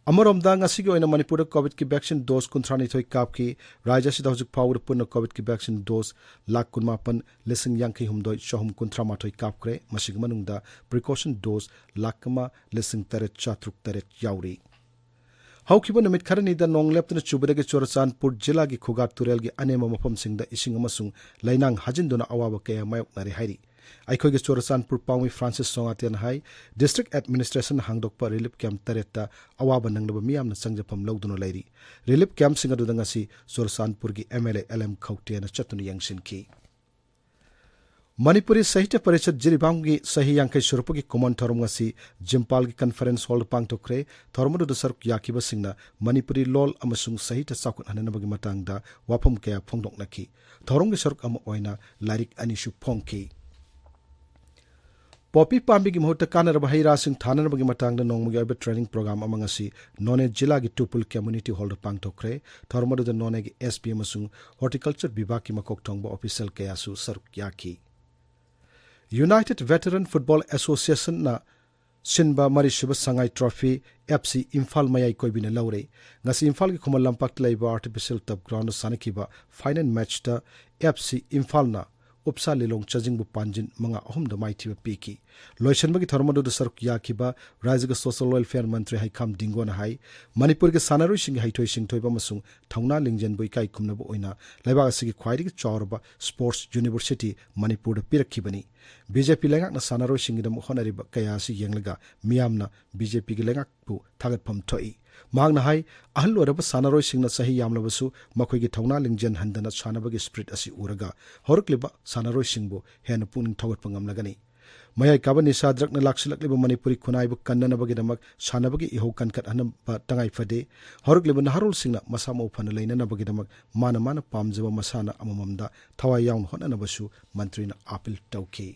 ꯑꯃꯔꯣꯝꯗ, ꯉꯁꯤꯒꯤ ꯑꯣꯏꯅ ꯃꯅꯤꯄꯨꯔꯗ COVIDꯀꯤ vaccine dose ꯀꯨꯟꯊ꯭ꯔꯥꯅꯤꯊꯣꯏ ꯀꯥꯞꯈꯤ꯫ ꯔꯥꯖ꯭ꯌ ꯑꯁꯤꯗ ꯍꯧꯖꯤꯛ ꯐꯥꯎꯕꯗ ꯄꯨꯟꯅ COVIDꯀꯤ vaccine dose ꯂꯥꯈ ꯀꯨꯟꯃꯥꯄꯟ ꯂꯤꯁꯤꯡ ꯌꯥꯡꯈꯩ ꯍꯨꯝꯗꯣꯏ ꯆꯍꯨꯝ ꯀꯨꯟꯊ꯭ꯔꯥ ꯃꯥꯊꯣꯏ ꯀꯥꯞꯈ꯭ꯔꯦ꯫ ꯃꯁꯤꯒꯤ ꯃꯅꯨꯡꯗ precaution dose ꯂꯥꯈ ꯑꯃ ꯂꯤꯁꯤꯡ ꯇꯔꯦꯠ ꯆꯥꯇ꯭ꯔꯨꯛ ꯇꯔꯦꯠ ꯌꯥꯎꯔꯤ꯫ ꯍꯧꯈꯤꯕ ꯅꯨꯃꯤꯠ ꯈꯔꯅꯤꯗ ꯅꯣꯡ ꯂꯦꯞꯇꯅ ꯆꯨꯕꯗꯒꯤ ꯆꯨꯔꯆꯥꯟꯄꯨꯔ ꯖꯤꯂꯥꯒꯤ ꯈꯨꯒꯥ ꯇꯨꯔꯦꯜꯒꯤ ꯑꯅꯦꯝꯕ ꯃꯐꯝꯁꯤꯡꯗ ꯏꯁꯤꯡ ꯑꯃꯁꯨꯡ ꯂꯩꯅꯥꯡ ꯍꯥꯖꯤꯟꯗꯨꯅ ꯑꯋꯥꯕ ꯀꯌꯥ ꯃꯥꯌꯣꯛꯅꯔꯦ ꯍꯥꯏꯔꯤ꯫ ꯑꯩꯈꯣꯏꯒꯤ ꯆꯨꯔꯆꯥꯟꯄꯨꯔ ꯄꯥꯎꯃꯤ ꯐ꯭ꯔꯥꯟꯁꯤꯁ ꯁꯣꯉꯥꯇꯦꯅ ꯍꯥꯏ, district administrationꯅ ꯍꯥꯡꯗꯣꯛꯄ relief camp ꯇꯔꯦꯠꯇ ꯑꯋꯥꯕ ꯅꯪꯂꯕ ꯃꯤꯌꯥꯝꯅ ꯆꯪꯖꯐꯝ ꯂꯧꯗꯨꯅ ꯂꯩꯔꯤ꯫ Relief campꯁꯤꯡ ꯑꯗꯨꯗ ꯉꯁꯤ ꯆꯨꯔꯆꯥꯟꯄꯨꯔꯒꯤ MLA LM ꯈꯧꯇꯦꯅ ꯆꯠꯇꯨꯅ ꯌꯦꯡꯁꯤꯟꯈꯤ꯫ ꯃꯅꯤꯄꯨꯔꯤ ꯁꯥꯍꯤꯇ꯭ꯌ ꯄꯔꯤꯁꯠ ꯖꯤꯔꯤꯕꯥꯝꯒꯤ ꯆꯍꯤ ꯌꯥꯡꯈꯩ ꯁꯨꯔꯛꯄꯒꯤ ꯀꯨꯃꯣꯟ ꯊꯧꯔꯝ ꯉꯁꯤ ꯖꯤꯝꯄꯥꯜꯒꯤ conference hallꯗ ꯄꯥꯡꯊꯣꯛꯈ꯭ꯔꯦ꯫ ꯊꯧꯔꯝ ꯑꯗꯨꯗ ꯁꯔꯨꯛ ꯌꯥꯈꯤꯕꯁꯤꯡꯅ ꯃꯅꯤꯄꯨꯔꯤ ꯂꯣꯜ ꯑꯃꯁꯨꯡ ꯁꯥꯍꯤꯇ꯭ꯌ ꯆꯥꯎꯈꯠꯍꯟꯅꯕꯒꯤ ꯃꯇꯥꯡꯗ ꯋꯥꯐꯝ ꯀꯌꯥ ꯐꯣꯡꯗꯣꯛꯅꯈꯤ꯫ ꯊꯧꯔꯝꯒꯤ ꯁꯔꯨꯛ ꯑꯃ ꯑꯣꯏꯅ ꯂꯥꯏꯔꯤꯛ ꯑꯅꯤꯁꯨ ꯐꯣꯡꯈꯤ꯫ ꯄꯣꯄꯤ ꯄꯥꯝꯕꯤꯒꯤ ꯃꯍꯨꯠꯇ ꯀꯥꯟꯅꯔꯕ ꯍꯩ ꯔꯥꯁꯤꯡ ꯊꯥꯅꯅꯕꯒꯤ ꯃꯇꯥꯡꯗ ꯅꯣꯡꯃꯒꯤ ꯑꯣꯏꯕ training program ꯑꯃ ꯉꯁꯤ ꯅꯣꯅꯦ ꯖꯤꯂꯥꯒꯤ ꯇꯨꯄꯨꯜ community hallꯗ ꯄꯥꯡꯊꯣꯛꯈ꯭ꯔꯦ꯫ ꯊꯧꯔꯝ ꯑꯗꯨꯗ ꯅꯣꯅꯦꯒꯤ SP ꯑꯃꯁꯨꯡ horticulture ꯕꯤꯚꯥꯒꯀꯤ ꯃꯀꯣꯛ ꯊꯣꯡꯕ official ꯀꯌꯥꯁꯨ ꯁꯔꯨꯛ ꯌꯥꯈꯤ꯫ United Veteran Football Associationꯅ ꯁꯤꯟꯕ ꯃꯔꯤꯁꯨꯕ ꯁꯉꯥꯏ trophy FC ꯏꯝꯐꯥꯜ ꯃꯌꯥꯏ ꯀꯣꯏꯕꯤꯅ ꯂꯧꯔꯦ꯫ ꯉꯁꯤ ꯏꯝꯐꯥꯜꯒꯤ ꯈꯨꯃꯟ ꯂꯝꯄꯥꯛꯇ ꯂꯩꯕ artificial turf groundꯗ ꯁꯥꯟꯅꯈꯤꯕ final matchꯇ FC ꯏꯝꯐꯥꯜꯅ ꯎꯞꯁꯥ ꯂꯤꯂꯣꯡ ꯆꯥꯖꯤꯡꯕꯨ ꯄꯥꯟꯖꯤꯟ ꯃꯉꯥ ꯑꯍꯨꯝꯗ ꯃꯥꯏꯊꯤꯕ ꯄꯤꯈꯤ꯫ ꯂꯣꯏꯁꯤꯟꯕꯒꯤ ꯊꯧꯔꯝ ꯑꯗꯨꯗ ꯁꯔꯨꯛ ꯌꯥꯈꯤꯕ ꯔꯥꯖ꯭ꯌꯒꯤ ꯁꯣꯁꯤꯌꯦꯜ ꯋꯦꯜꯐꯤꯌꯔ ꯃꯟꯇ꯭ꯔꯤ ꯍꯩꯈꯥꯝ ꯗꯤꯡꯒꯣꯅ ꯍꯥꯏ, ꯃꯅꯤꯄꯨꯔꯒꯤ ꯁꯥꯟꯅꯔꯣꯏꯁꯤꯡꯒꯤ ꯍꯩꯊꯣꯏ ꯁꯤꯡꯊꯣꯏꯕ ꯑꯃꯁꯨꯡ ꯊꯧꯅꯥ ꯂꯤꯡꯖꯦꯜꯕꯨ ꯏꯀꯥꯏ ꯈꯨꯝꯅꯕ ꯑꯣꯏꯅ ꯂꯩꯕꯥꯛ ꯑꯁꯤꯒꯤ ꯈ꯭ꯋꯥꯏꯗꯒꯤ ꯆꯥꯎꯔꯕ ꯁ꯭ꯄꯣꯔꯠꯁ ꯌꯨꯅꯤꯚꯔꯁꯤꯇꯤ ꯃꯅꯤꯄꯨꯔꯗ ꯄꯤꯔꯛꯈꯤꯕꯅꯤ꯫ ꯕꯤ ꯖꯦ ꯄꯤ ꯂꯩꯉꯥꯛꯅ ꯁꯥꯟꯅꯔꯣꯏꯁꯤꯡꯒꯤꯗꯃꯛ ꯍꯣꯠꯅꯔꯤꯕ ꯀꯌꯥ ꯑꯁꯤ ꯌꯦꯡꯂꯒ ꯃꯤꯌꯥꯝꯅ ꯕꯤ ꯖꯦ ꯄꯤꯒꯤ ꯂꯩꯉꯥꯛꯄꯨ ꯊꯥꯒꯠꯐꯝ ꯊꯣꯛꯏ꯫ ꯃꯍꯥꯛꯅ ꯍꯥꯏ, ꯑꯍꯜ ꯑꯣꯏꯔꯕ ꯁꯥꯟꯅꯔꯣꯏꯁꯤꯡꯅ ꯆꯍꯤ ꯌꯥꯝꯂꯕꯁꯨ ꯃꯈꯣꯏꯒꯤ ꯊꯧꯅꯥ ꯂꯤꯡꯖꯦꯜ ꯍꯟꯗꯅ ꯁꯥꯟꯅꯕꯒꯤ ꯁ꯭ꯄꯤꯔꯤꯠ ꯑꯁꯤ ꯎꯔꯒ ꯍꯧꯔꯛꯂꯤꯕ ꯁꯥꯟꯅꯔꯣꯏꯁꯤꯡꯕꯨ ꯍꯦꯟꯅ ꯄꯨꯛꯅꯤꯡ ꯊꯧꯒꯠꯄ ꯉꯝꯂꯒꯅꯤ꯫ ꯃꯌꯥꯏ ꯀꯥꯕ ꯅꯤꯁꯥ ꯗ꯭ꯔꯒꯅ ꯂꯥꯛꯁꯤꯜꯂꯛꯂꯤꯕ ꯃꯅꯤꯄꯨꯔꯤ ꯈꯨꯟꯅꯥꯏꯕꯨ ꯀꯟꯅꯅꯕꯒꯤꯗꯃꯛ ꯁꯥꯟꯅꯕꯒꯤ ꯏꯍꯧ ꯀꯟꯈꯠꯍꯟꯕ ꯇꯉꯥꯏ ꯐꯗꯦ꯫ ꯍꯧꯔꯛꯂꯤꯕ ꯅꯍꯥꯔꯣꯜꯁꯤꯡꯅ ꯃꯁꯥ ꯃꯎ ꯐꯅ ꯂꯩꯅꯅꯕꯒꯤꯗꯃꯛ ꯃꯥꯅ ꯃꯥꯅ ꯄꯥꯝꯖꯕ ꯃꯁꯥꯟꯅ ꯑꯃꯃꯝꯗ ꯊꯋꯥꯏ ꯌꯥꯎꯅ ꯍꯣꯠꯅꯅꯕꯁꯨ ꯃꯟꯇ꯭ꯔꯤꯅ ꯑꯥꯄꯤꯜ ꯇꯧꯈꯤ꯫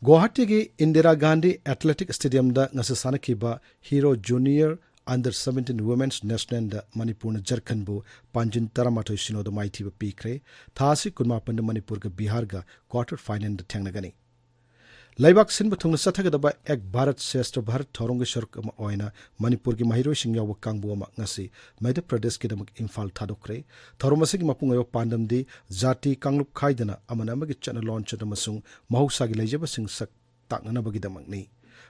ꯒꯨꯋꯥꯍꯥꯇꯤꯒꯤ ꯏꯟꯗꯤꯔꯥ ꯒꯥꯟꯙꯤ ꯑꯦꯊꯂꯦꯇꯤꯛ ꯁ꯭ꯇꯦꯗꯤꯌꯝꯗ ꯉꯁꯤ ꯁꯥꯟꯅꯈꯤꯕ hero junior under seventeen women's ꯅꯦꯁꯅꯦꯜꯗ ꯃꯅꯤꯄꯨꯔꯅ ꯖꯔꯈꯟꯕꯨ ꯄꯥꯟꯖꯤꯟ ꯇꯔꯥꯃꯥꯊꯣꯏ ꯁꯤꯅꯣꯗ ꯃꯥꯏꯊꯤꯕ ꯄꯤꯈ꯭ꯔꯦ꯫ ꯊꯥ ꯑꯁꯤ ꯀꯨꯟꯃꯥꯄꯟꯗ ꯃꯅꯤꯄꯨꯔꯒ ꯕꯤꯍꯥꯔꯒ ꯀ꯭ꯋꯥꯔꯇꯔ ꯐꯥꯏꯅꯦꯜꯗ ꯊꯦꯡꯅꯒꯅꯤ꯫ ꯂꯩꯕꯥꯛ ꯁꯤꯟꯕ ꯊꯨꯡꯅ ꯆꯠꯊꯒꯗꯕ ꯑꯦꯛ ꯚꯥꯔꯠ ꯁ꯭ꯔꯦꯁꯊ ꯚꯥꯔꯠ ꯊꯧꯔꯝꯒꯤ ꯁꯔꯨꯛ ꯑꯃ ꯑꯣꯏꯅ ꯃꯅꯤꯄꯨꯔꯒꯤ ꯃꯍꯩꯔꯣꯏꯁꯤꯡ ꯌꯥꯎꯕ ꯀꯥꯡꯕꯨ ꯑꯃ ꯉꯁꯤ ꯃꯙ꯭ꯌ ꯄ꯭ꯔꯗꯦꯁꯀꯤꯗꯃꯛ ꯏꯝꯐꯥꯜ ꯊꯥꯗꯣꯛꯈ꯭ꯔꯦ꯫ ꯊꯧꯔꯝ ꯑꯁꯤꯒꯤ ꯃꯄꯨꯡ ꯑꯣꯏꯕ ꯄꯥꯟꯗꯝꯗꯤ ꯖꯥꯇꯤ ꯀꯥꯡꯂꯨꯞ ꯈꯥꯏꯗꯅ ꯑꯃꯅ ꯑꯃꯒꯤ ꯆꯠꯅ ꯂꯣꯟꯆꯠ ꯑꯃꯁꯨꯡ ꯃꯍꯧꯁꯥꯒꯤ ꯂꯩꯖꯕꯁꯤꯡ ꯁꯛ ꯇꯥꯛꯅꯅꯕꯒꯤꯗꯃꯛꯅꯤ꯫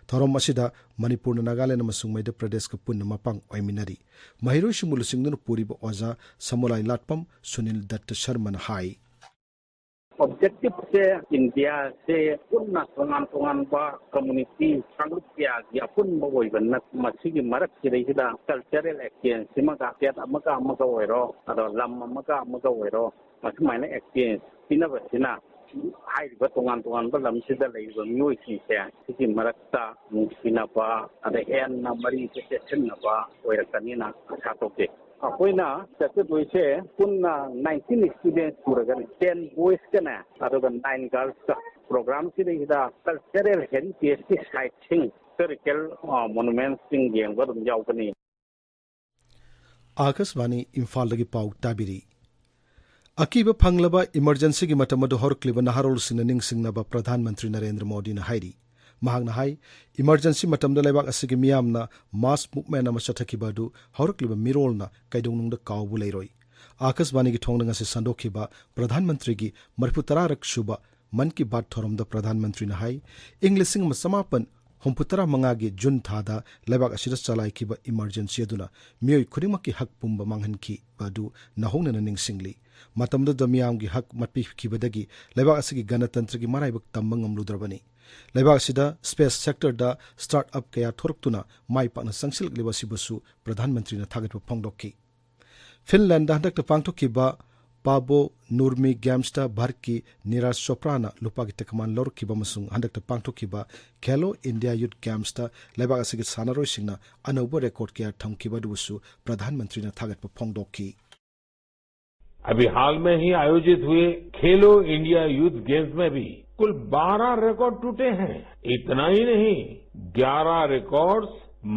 ꯊꯧꯔꯝ ꯑꯁꯤꯗ ꯃꯅꯤꯄꯨꯔꯅ ꯅꯥꯒꯥꯂꯦꯟ ꯑꯃꯁꯨꯡ ꯃꯙ꯭ꯌ ꯄ꯭ꯔꯗꯦꯁꯀ ꯄꯨꯟꯅ ꯃꯄꯥꯡ ꯑꯣꯏꯃꯤꯟꯅꯔꯤ꯫ ꯃꯍꯩꯔꯣꯏꯁꯤꯡꯕꯨ ꯂꯨꯆꯤꯡꯗꯨꯅ ꯄꯨꯔꯤꯕ ꯑꯣꯖꯥ ꯁꯃꯨꯂꯥꯏ ꯂꯥꯠꯄꯝ ꯁꯨꯅꯤꯜ ꯗꯠꯇ ꯁꯔꯃꯅ ꯍꯥꯏ, ꯑꯣꯕꯖꯦꯛꯇꯤꯚꯁꯦ ꯏꯟꯗꯤꯌꯥꯁꯦ ꯄꯨꯟꯅ ꯇꯣꯉꯥꯟ ꯇꯣꯉꯥꯟꯕ ꯀꯝꯃꯨꯅꯤꯇꯤ ꯀꯥꯡꯂꯨꯞ ꯀꯌꯥꯒꯤ ꯑꯄꯨꯟꯕ ꯑꯣꯏꯕꯅ ꯃꯁꯤꯒꯤ ꯃꯔꯛꯁꯤꯗꯩꯁꯤꯗ ꯀꯜꯆꯔꯦꯜ ꯑꯦꯛꯁꯆꯦꯟꯖ ꯁꯤꯃꯒ ꯁ꯭ꯇꯦꯠ ꯑꯃꯒ ꯑꯃꯒ ꯑꯣꯏꯔꯣ, ꯑꯗꯣ ꯂꯝ ꯑꯃꯒ ꯑꯃꯒ ꯑꯣꯏꯔꯣ, ꯑꯁꯨꯃꯥꯏꯅ ꯑꯦꯛꯁꯆꯦꯟꯖ ꯄꯤꯅꯕꯁꯤꯅ ꯍꯥꯏꯔꯤꯕ ꯇꯣꯉꯥꯟ ꯇꯣꯉꯥꯟꯕ ꯂꯝꯁꯤꯗ ꯂꯩꯔꯤꯕ ꯃꯤꯑꯣꯏꯁꯤꯡꯁꯦ ꯁꯤꯒꯤ ꯃꯔꯛꯇ ꯅꯨꯡꯁꯤꯅꯕ, ꯑꯗ ꯍꯦꯟꯅ ꯃꯔꯤꯁꯦ ꯆꯦꯠꯁꯤꯟꯅꯕ ꯑꯣꯏꯔꯛꯀꯅꯤꯅ ꯑꯁꯥ ꯇꯧꯖꯩ꯫ ꯑꯩꯈꯣꯏꯅ ꯆꯠꯀꯗꯣꯏꯁꯦ ꯄꯨꯟꯅ ꯅꯥꯏꯟꯇꯤꯟ ꯁ꯭ꯇꯨꯗꯦꯟꯠ ꯁꯨꯔꯒꯅꯤ, ꯇꯦꯟ ꯕꯣꯏꯁꯀꯅꯦ, ꯑꯗꯨꯒ ꯅꯥꯏꯟ ꯒꯔꯜꯁꯀ꯫ ꯄ꯭ꯔꯣꯒ꯭ꯔꯥꯝꯁꯤꯗꯩꯁꯤꯗ ꯀꯜꯆꯔꯦꯜ ꯍꯦꯔꯤꯇꯦꯖꯀꯤ ꯁꯥꯏꯠꯁꯤꯡ, ꯍꯤꯁꯇꯣꯔꯤꯀꯦꯜ, ꯑ, ꯃꯣꯅꯨꯃꯦꯟꯠꯁꯤꯡ ꯌꯦꯡꯕ ꯑꯗꯨꯝ ꯌꯥꯎꯒꯅꯤ꯫ ꯑꯥꯀꯥꯁꯕꯥꯅꯤ ꯏꯝꯐꯥꯜꯗꯒꯤ ꯄꯥꯎ ꯇꯥꯕꯤꯔꯤ꯫ ꯑꯀꯤꯕ ꯐꯪꯂꯕ ꯏꯃꯔꯖꯦꯟꯁꯤꯒꯤ ꯃꯇꯝ ꯑꯗꯨ ꯍꯧꯔꯛꯂꯤꯕ ꯅꯍꯥꯔꯣꯜꯁꯤꯡꯅ ꯅꯤꯡꯁꯤꯡꯅꯕ ꯄ꯭ꯔꯙꯥꯟ ꯃꯟꯇ꯭ꯔꯤ ꯅꯔꯦꯟꯗ꯭ꯔ ꯃꯣꯗꯤꯅ ꯍꯥꯏꯔꯤ꯫ ꯃꯍꯥꯛꯅ ꯍꯥꯏ, ꯏꯃꯔꯖꯦꯟꯁꯤ ꯃꯇꯝꯗ ꯂꯩꯕꯥꯛ ꯑꯁꯤꯒꯤ ꯃꯤꯌꯥꯝꯅ ꯃꯥꯁ ꯃꯨꯚꯃꯦꯟꯠ ꯑꯃ ꯆꯠꯊꯈꯤꯕ ꯑꯗꯨ ꯍꯧꯔꯛꯂꯤꯕ ꯃꯤꯔꯣꯜꯅ ꯀꯩꯗꯧꯅꯨꯡꯗ ꯀꯥꯎꯕ ꯂꯩꯔꯣꯏ꯫ ꯑꯥꯀꯥꯁꯕꯥꯅꯤꯒꯤ ꯊꯣꯡꯗ ꯉꯁꯤ ꯁꯟꯗꯣꯛꯈꯤꯕ ꯄ꯭ꯔꯙꯥꯟ ꯃꯟꯇ꯭ꯔꯤꯒꯤ ꯃꯔꯤꯐꯨ ꯇꯔꯥꯔꯛ ꯁꯨꯕ ꯃꯟ ꯀꯤ ꯕꯥꯠ ꯊꯧꯔꯝꯗ ꯄ꯭ꯔꯙꯥꯟ ꯃꯟꯇ꯭ꯔꯤꯅ ꯍꯥꯏ, ꯏꯪ ꯂꯤꯁꯤꯡ ꯑꯃ ꯆꯃꯥꯄꯟ ꯍꯨꯝꯐꯨ ꯇꯔꯥ ꯃꯉꯥꯒꯤ ꯖꯨꯟ ꯊꯥꯗ ꯂꯩꯕꯥꯛ ꯑꯁꯤꯗ ꯆꯂꯥꯏꯈꯤꯕ ꯏꯃꯔꯖꯦꯟꯁꯤ ꯑꯗꯨꯅ ꯃꯤꯑꯣꯏ ꯈꯨꯗꯤꯡꯃꯛꯀꯤ ꯍꯛ ꯄꯨꯝꯕ ꯃꯥꯡꯍꯟꯈꯤꯕ ꯑꯗꯨ ꯅꯧꯍꯧꯅꯅ ꯅꯤꯡꯁꯤꯡꯂꯤ꯫ ꯃꯇꯝꯗꯨꯗ ꯃꯤꯌꯥꯝꯒꯤ ꯍꯛ ꯃꯠꯄꯤꯈꯤꯕꯗꯒꯤ ꯂꯩꯕꯥꯛ ꯑꯁꯤꯒꯤ ꯒꯅꯇꯟꯇ꯭ꯔꯒꯤ ꯃꯔꯥꯏꯕꯛ ꯇꯝꯕ ꯉꯝꯂꯨꯗ꯭ꯔꯕꯅꯤ꯫ ꯂꯩꯕꯥꯛ ꯑꯁꯤꯗ ꯁ꯭ꯄꯦꯁ ꯁꯦꯛꯇꯔꯗ ꯁ꯭ꯇꯥꯔꯠ ꯑꯞ ꯀꯌꯥ ꯊꯣꯔꯛꯇꯨꯅ ꯃꯥꯏ ꯄꯥꯛꯅ ꯆꯪꯁꯤꯜꯂꯛꯂꯤꯕ ꯑꯁꯤꯕꯨꯁꯨ ꯄ꯭ꯔꯙꯥꯟ ꯃꯟꯇ꯭ꯔꯤꯅ ꯊꯥꯒꯠꯄ ꯐꯣꯡꯗꯣꯛꯈꯤ꯫ ꯐꯤꯟꯂꯦꯟꯗ ꯍꯟꯗꯛꯇ ꯄꯥꯡꯊꯣꯛꯈꯤꯕ ꯄꯥꯕꯣ ꯅꯨꯔꯃꯤ ꯒꯦꯝꯁꯇ ꯚꯥꯔꯠꯀꯤ ꯅꯤꯔꯥꯖ ꯆꯣꯄ꯭ꯔꯥꯅ ꯂꯨꯄꯥꯒꯤ ꯇꯀꯃꯥꯟ ꯂꯧꯔꯛꯈꯤꯕ ꯑꯃꯁꯨꯡ ꯍꯟꯗꯛꯇ ꯄꯥꯡꯊꯣꯛꯈꯤꯕ ꯈꯦꯂꯣ ꯏꯟꯗꯤꯌꯥ ꯌꯨꯊ ꯒꯦꯝꯁꯇ ꯂꯩꯕꯥꯛ ꯑꯁꯤꯒꯤ ꯁꯥꯟꯅꯔꯣꯏꯁꯤꯡꯅ ꯑꯅꯧꯕ ꯔꯦꯀꯣꯔꯗ ꯀꯌꯥ ꯊꯝꯈꯤꯕ ꯑꯗꯨꯕꯨꯁꯨ ꯄ꯭ꯔꯙꯥꯟ ꯃꯟꯇ꯭ꯔꯤꯅ ꯊꯥꯒꯠꯄ ꯐꯣꯡꯗꯣꯛꯈꯤ꯫ अभी हाल में ही आयोजित हुए खेलो इंडिया यूथ गेम्स में भी कुल बारह रिकॉर्ड टूटे हैं। इतना ही नहीं, ग्यारह रिकॉर्ड्स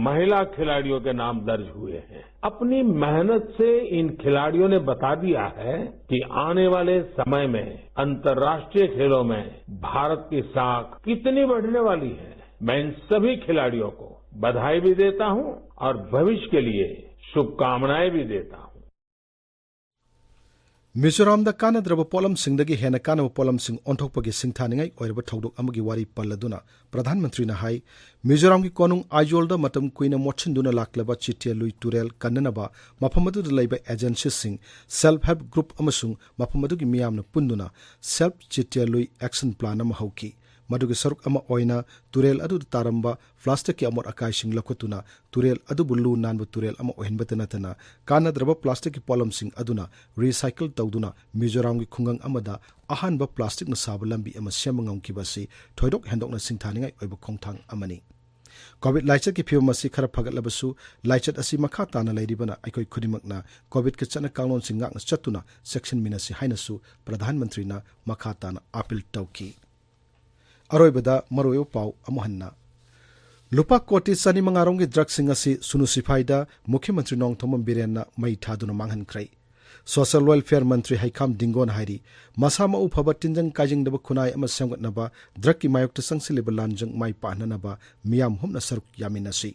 महिला खिलाड़ियों के नाम दर्ज हुए हैं। अपनी मेहनत से इन खिलाड़ियों ने बता दिया है कि आने वाले समय में अंतर्राष्ट्रीय खेलों में भारत की साख कितनी बढ़ने वाली है। मैं इन सभी खिलाड़ियों को बधाई भी देता हूं और भविष्य के लिए शुभकामनाएं भी देता हूं। ꯃꯤꯖꯣꯔꯥꯝꯗ ꯀꯥꯟꯅꯗ꯭ꯔꯕ ꯄꯣꯠꯂꯝꯁꯤꯡꯗꯒꯤ ꯍꯦꯟꯅ ꯀꯥꯟꯅꯕ ꯄꯣꯠꯂꯝꯁꯤꯡ ꯑꯣꯟꯊꯣꯛꯄꯒꯤ ꯁꯤꯡꯊꯥꯅꯤꯡꯉꯥꯏ ꯑꯣꯏꯔꯕ ꯊꯧꯗꯣꯛ ꯑꯃꯒꯤ ꯋꯥꯔꯤ ꯄꯜꯂꯗꯨꯅ ꯄ꯭ꯔꯙꯥꯟ ꯃꯟꯇ꯭ꯔꯤꯅ ꯍꯥꯏ, ꯃꯤꯖꯣꯔꯥꯝꯒꯤ ꯀꯣꯅꯨꯡ ꯑꯥꯏꯖꯣꯜꯗ ꯃꯇꯝ ꯀꯨꯏꯅ ꯃꯣꯠꯁꯤꯟꯗꯨꯅ ꯂꯥꯛꯂꯕ ꯆꯤꯇꯦꯂꯨꯏ ꯇꯨꯔꯦꯜ ꯀꯟꯅꯅꯕ ꯃꯐꯝ ꯑꯗꯨꯗ ꯂꯩꯕ ꯑꯦꯖꯦꯟꯁꯤꯁꯤꯡ, ꯁꯦꯜꯐ ꯍꯦꯜꯞ ꯒ꯭ꯔꯨꯞ ꯑꯃꯁꯨꯡ ꯃꯐꯝ ꯑꯗꯨꯒꯤ ꯃꯤꯌꯥꯝꯅ ꯄꯨꯟꯗꯨꯅ ꯁꯦꯜꯐ ꯆꯤꯇꯦꯂꯨꯏ ꯑꯦꯛꯁꯟ ꯄ꯭ꯂꯥꯟ ꯑꯃ ꯍꯧꯈꯤ꯫ ꯃꯗꯨꯒꯤ ꯁꯔꯨꯛ ꯑꯃ ꯑꯣꯏꯅ ꯇꯨꯔꯦꯜ ꯑꯗꯨꯗ ꯇꯥꯔꯝꯕ ꯄ꯭ꯂꯥꯁꯇꯤꯛꯀꯤ ꯑꯃꯣꯠ ꯑꯀꯥꯏꯁꯤꯡ ꯂꯧꯈꯠꯇꯨꯅ ꯇꯨꯔꯦꯜ ꯑꯗꯨꯕꯨ ꯂꯨ ꯅꯥꯟꯕ ꯇꯨꯔꯦꯜ ꯑꯃ ꯑꯣꯏꯍꯟꯕꯇ ꯅꯠꯇꯅ ꯀꯥꯟꯅꯗ꯭ꯔꯕ ꯄ꯭ꯂꯥꯁꯇꯤꯛꯀꯤ ꯄꯣꯠꯂꯝꯁꯤꯡ ꯑꯗꯨꯅ ꯔꯤꯁꯥꯏꯀꯜ ꯇꯧꯗꯨꯅ ꯃꯤꯖꯣꯔꯥꯝꯒꯤ ꯈꯨꯡꯒꯪ ꯑꯃꯗ ꯑꯍꯥꯟꯕ ꯄ꯭ꯂꯥꯁꯇꯤꯛꯅ ꯁꯥꯕ ꯂꯝꯕꯤ ꯑꯃ ꯁꯦꯝꯕ ꯉꯝꯈꯤꯕ ꯑꯁꯤ ꯊꯣꯏꯗꯣꯛ ꯍꯦꯟꯗꯣꯛꯅ ꯁꯤꯡꯊꯥꯅꯤꯡꯉꯥꯏ ꯑꯣꯏꯕ ꯈꯣꯡꯊꯥꯡ ꯑꯃꯅꯤ꯫ ꯀꯣꯚꯤꯗ ꯂꯥꯏꯆꯠꯀꯤ ꯐꯤꯕꯝ ꯑꯁꯤ ꯈꯔ ꯐꯒꯠꯂꯕꯁꯨ ꯂꯥꯏꯆꯠ ꯑꯁꯤ ꯃꯈꯥ ꯇꯥꯅ ꯂꯩꯔꯤꯕꯅ ꯑꯩꯈꯣꯏ ꯈꯨꯗꯤꯡꯃꯛꯅ ꯀꯣꯚꯤꯗꯀꯤ ꯆꯠꯅ ꯀꯥꯡꯂꯣꯟꯁꯤꯡ ꯉꯥꯛꯅ ꯆꯠꯇꯨꯅ ꯆꯦꯛꯁꯤꯟꯃꯤꯟꯅꯁꯤ ꯍꯥꯏꯅꯁꯨ ꯄ꯭ꯔꯙꯥꯟ ꯃꯟꯇ꯭ꯔꯤꯅ ꯃꯈꯥ ꯇꯥꯅ ꯑꯥꯄꯤꯜ ꯇꯧꯈꯤ꯫ ꯑꯔꯣꯏꯕꯗ ꯃꯔꯨꯑꯣꯏꯕ ꯄꯥꯎ ꯑꯃꯨꯛ ꯍꯟꯅ꯫ ꯂꯨꯄꯥ ꯀꯣꯇꯤ ꯆꯅꯤ ꯃꯉꯥ ꯔꯣꯝꯒꯤ ꯗ꯭ꯔꯒꯁꯤꯡ ꯑꯁꯤ ꯁꯨꯅꯨ ꯁꯤꯐꯥꯏꯗ ꯃꯨꯈ꯭ꯌ ꯃꯟꯇ꯭ꯔꯤ ꯅꯣꯡꯊꯣꯝꯕꯝ ꯕꯤꯔꯦꯟꯅ ꯃꯩ ꯊꯥꯗꯨꯅ ꯃꯥꯡꯍꯟꯈ꯭ꯔꯦ꯫ ꯁꯣꯁꯤꯌꯦꯜ ꯋꯦꯜꯐꯤꯌꯔ ꯃꯟꯇ꯭ꯔꯤ ꯍꯩꯈꯥꯝ ꯗꯤꯡꯒꯣꯅ ꯍꯥꯏꯔꯤ, ꯃꯁꯥ ꯃꯎ ꯐꯕ ꯇꯤꯟꯖꯪ ꯀꯥꯏꯖꯪꯗꯕ ꯈꯨꯟꯅꯥꯏ ꯑꯃ ꯁꯦꯝꯒꯠꯅꯕ ꯗ꯭ꯔꯒꯀꯤ ꯃꯥꯌꯣꯛꯇ ꯆꯪꯁꯤꯜꯂꯤꯕ ꯂꯥꯟꯖꯪ ꯃꯥꯏ ꯄꯥꯛꯍꯟꯅꯅꯕ ꯃꯤꯌꯥꯝ ꯍꯨꯝꯅ ꯁꯔꯨꯛ ꯌꯥꯃꯤꯟꯅꯁꯤ꯫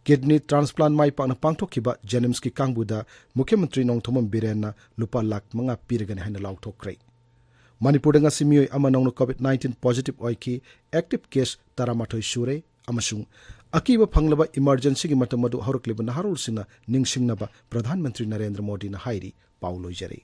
ꯀꯤꯗꯅꯤ ꯇ꯭ꯔꯥꯟꯁꯄ꯭ꯂꯥꯟ ꯃꯥꯏ ꯄꯥꯛꯅ ꯄꯥꯡꯊꯣꯛꯈꯤꯕ ꯖꯦꯅꯤꯝꯁꯀꯤ ꯀꯥꯡꯕꯨꯗ ꯃꯨꯈ꯭ꯌ ꯃꯟꯇ꯭ꯔꯤ ꯅꯣꯡꯊꯣꯝꯕꯝ ꯕꯤꯔꯦꯟꯅ ꯂꯨꯄꯥ ꯂꯥꯈ ꯃꯉꯥ ꯄꯤꯔꯒꯅꯤ ꯍꯥꯏꯅ ꯂꯥꯎꯊꯣꯛꯈ꯭ꯔꯦ꯫ ꯃꯅꯤꯄꯨꯔꯗ ꯉꯁꯤ ꯃꯤꯑꯣꯏ ꯑꯃ ꯅꯧꯅ ꯀꯣꯚꯤꯗ ꯅꯥꯏꯟꯇꯤꯟ ꯄꯣꯖꯤꯇꯤꯚ ꯑꯣꯏꯈꯤ꯫ ꯑꯦꯛꯇꯤꯚ ꯀꯦꯁ ꯇꯔꯥꯃꯥꯊꯣꯏ ꯁꯨꯔꯦ ꯑꯃꯁꯨꯡ ꯑꯀꯤꯕ ꯐꯪꯂꯕ ꯏꯃꯔꯖꯦꯟꯁꯤꯒꯤ ꯃꯇꯝ ꯑꯗꯨ ꯍꯧꯔꯛꯂꯤꯕ ꯅꯍꯥꯔꯣꯜꯁꯤꯡꯅ ꯅꯤꯡꯁꯤꯡꯅꯕ ꯄ꯭ꯔꯙꯥꯟ ꯃꯟꯇ꯭ꯔꯤ ꯅꯔꯦꯟꯗ꯭ꯔ ꯃꯣꯗꯤꯅ ꯍꯥꯏꯔꯤ꯫ ꯄꯥꯎ ꯂꯣꯏꯖꯔꯦ꯫